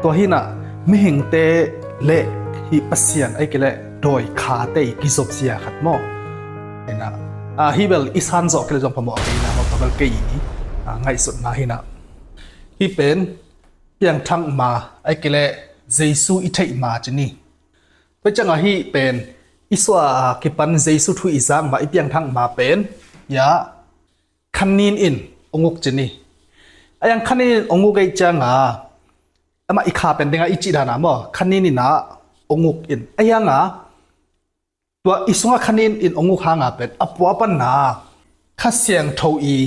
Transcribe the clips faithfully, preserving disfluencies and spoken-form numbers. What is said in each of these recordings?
Tua hinah mihingte le hih Pasian ahih kei leh dawi khate i kizop zia khat maw? Hinah, ah, hih bel i san zawh kei leh zong phamawh kei inah maw, tua bel kei i, ah, ngaihsutna hinah. Hih pen piangthak ma ahih kei leh Jesu i theih ma ci ni. Tua ciangah hih pen i suah a kipan Jesu thu i zak ma, i piangthak ma pen, ya, khanin in ong uk ci ni. A yang khanin in ong uk ei ciangah amah i kha pen dengah i cih dana maw, khanin inah ong uk in. A yangah tua i sungah khanin in ong uk hangah pen a pua panna Kha Siangtho i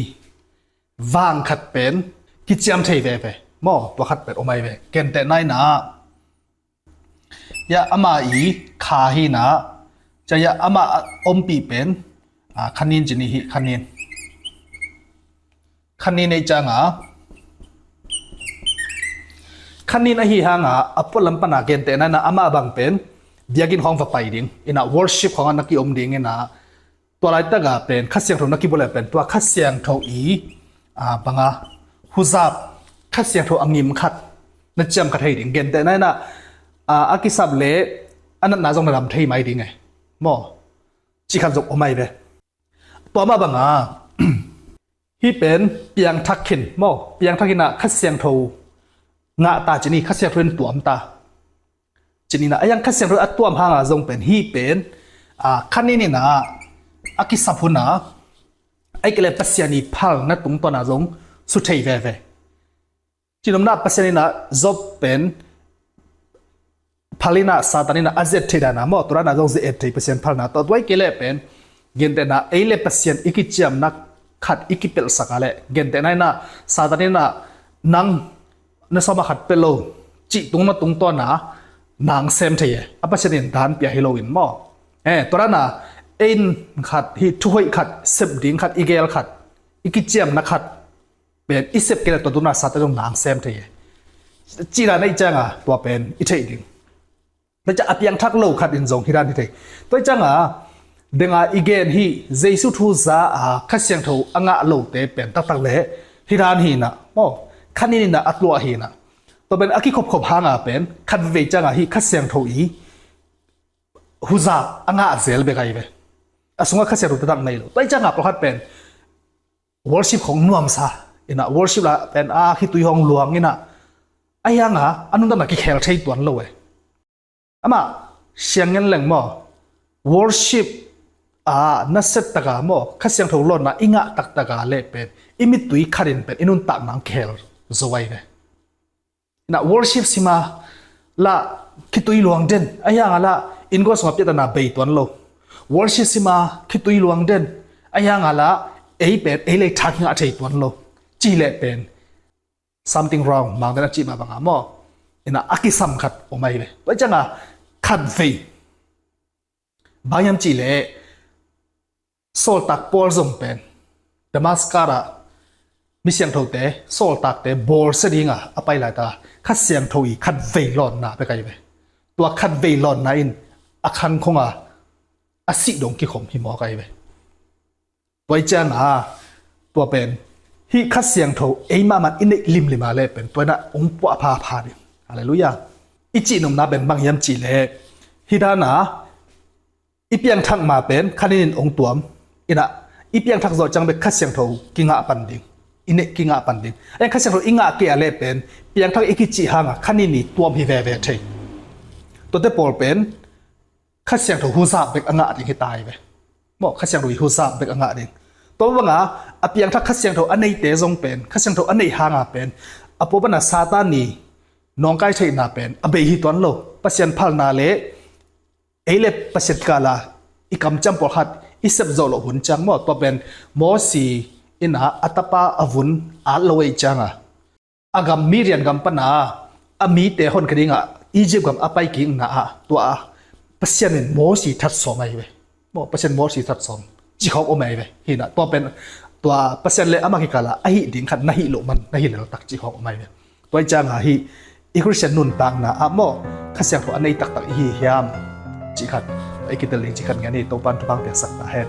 vang khat pen kiciam thei veve maw, tua khat pen om ai ve. Gentehna inah, ya, ama i kha hinah, cia, ya, ama a ompih pen, ah, khanin ci ni hih, khanin. Khanin ei ciangah khanin ahi hangah a pualam pana gentehna inah ama bang pen biakinn khawng va pai ding inah, worship khawngah na kiom ding inah, tua laitakah pen Kha Siangtho na kibulh leh pen tua Kha Siangtho i, ah, banga huzap, Kha Siangtho a ngim khat na ciam kha thei ding. Gentehna inah, ah, a kisap leh a natna zong na dam thei mai ding e maw, cih khat zong om ai ve. Tua mah banga hih pen piangthak khin maw, piangthak inah Kha Siangtho ngah ta ci ni, Kha Siangtho in tuam ta ci ni inah. A yang Kha Siangtho a tuam hangah zong pen hih pen, ah, khanin inah a kisap hunah ahih kei leh Pasian i phalna tungtawnah zong su thei veve. Cihnopna Pasian inah Job pen phal inah Satan inah a zet thei dana maw, tua dana zong zet thei Pasian phalna tawh, tua ahih kei leh pen gentehna ei le Pasian i kiciamna khat i kipelhsak a leh, gentehna inah Satan inah nang na sawm a khat pia lo cih tungna tungtawna nang sem thei e, a Pasian in dan pia hi loin maw. Eh, tua dana ei in khat, hih thuhoih khat, sep ding khat, i gel khat, i kiciamna khat pen i sep kei leh tua tungah Satan zong nang sem thei e. Cih dan ei ciangah tua pen i theih ding. Tua ciang a piangthak lo khat in zong hih dan hi thei. Tua ciangah denga i gen hih Jesu thu za a Kha Siangtho a ngah lote pen taktak leh hih dan hinah maw, khanin inah a tuah hinah. Tua pen a kikhopkhop hangah pen khatvei ciangah hih Kha Siangtho i huzap a ngah zel bek ai ve. A sungah Kha Siangtho taktak nei lo. Tua ciangah pawlkhat pen worship khawng nuamsa inah, worship la pen a khitui hong luang inah, a yangah a nuntakna kikhel thei tuan lo e. Amah siang ngen leng maw, worship a nasia taka maw, Kha Siangtho lawnna i ngah taktaka leh pen i mittui khatin pen i nuntakna hong khel zo ai ve. Inah worship sima lah khitui luang den, a yangah lah innkuan sungah piahtana bei tuan lo. Worship sima khitui luang den, a yangah lah ei pen ei lei thak ngah thei tuan lo. Cih leh pen something wrong, Mangten a cih mah banga maw, inah a kisam khat om ai ve. Tua ciangah khatvei bang hiam cih leh sawltak Paul zong pen Damascus ah mi siangthote, sawltakte bawlsia dinga a pai laitaka Kha Siangtho i khatvei lawnna bek ai ve. Tua khatvei lawnna in a khangkhonga a sih dong kikhom hi mawk ai ve. Tua i cianga tua pen hih Kha Siangtho ei mahmah i neih limlima leh pen tua inah hong puah phapha ding. Halleluiah. I cihnopna pen bang hiam cih leh hih dana i piangthak ma pen khanin in hong tuam inah, i piangthak zawh ciang bek Kha Siangtho kingah pan ding, i neih kingah pan ding. A Kha Siangtho i ngah kei a leh pen piangthak i kicih hanga khanin i tuam hi veve thei. Tuate pawl pen Kha Siangtho huzap bek a ngah ding hi ta ai ve. Maw, Kha Siangtho i huzap bek a ngah ding. Tua banga a piangthak Kha Siangtho a neite zong pen Kha Siangtho a neih hanga pen a pua pana Satan i nawngkai theihna pen a bei hi tuan lo. Pasian phalna leh ei leh Pasian kikala i kamciam pawlkhat i sep zawh loh hun ciang maw, tua pen Mosi inah a tapa a vun at lo ei cianga a gam Midian gam pana a mite hon kha dinga Egypt gam a pai kikna ah tua Pasian in Mosi that sawm ai ve. Maw, Pasian Mosi that sawm cih khawng om ai ve. Hinah tua pen tua Pasian leh amah kikala a hih ding khat na hih loh man na hi leltak cih khawng om ai ve. Tua i cianga hih i Khristian nuntakna ah maw, Kha Siangtho a nei taktak i hi hiam cih khat i kitel ding cih khat ngen hi. Topan thupha piaksak ta hen.